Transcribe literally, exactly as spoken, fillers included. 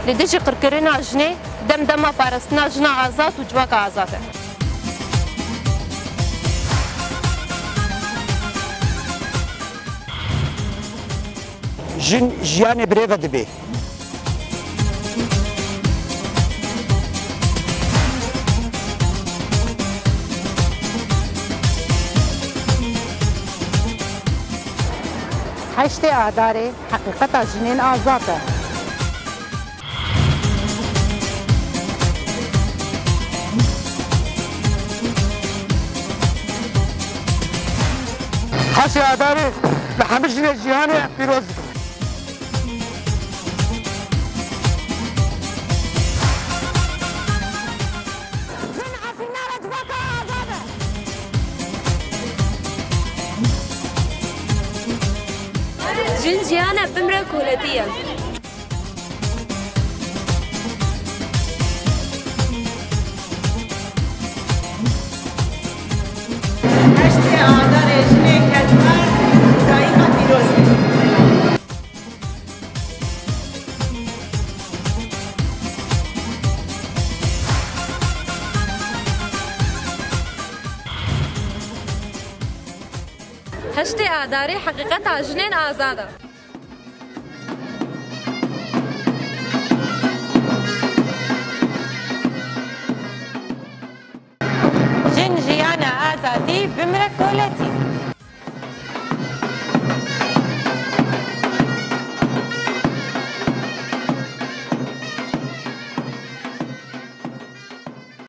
Li dijî qirkirina jinê, dem dema parastina jina azad û civaka azad e. Jin jiyanê birêve dibe. Heştê Adarê heqîqeta jinên azad e. Heşê Adarê li hemî jinê cîhanê pîroz dikin. Jin Efrîna re civaka azad e. Jin cîhana bimre koletî ye. Heştê Adarê jinên kedmar dayîka pîroz be. Heştê Adarê heqîqeta jinên azad e. Jin jiyana azadî bimre koletî.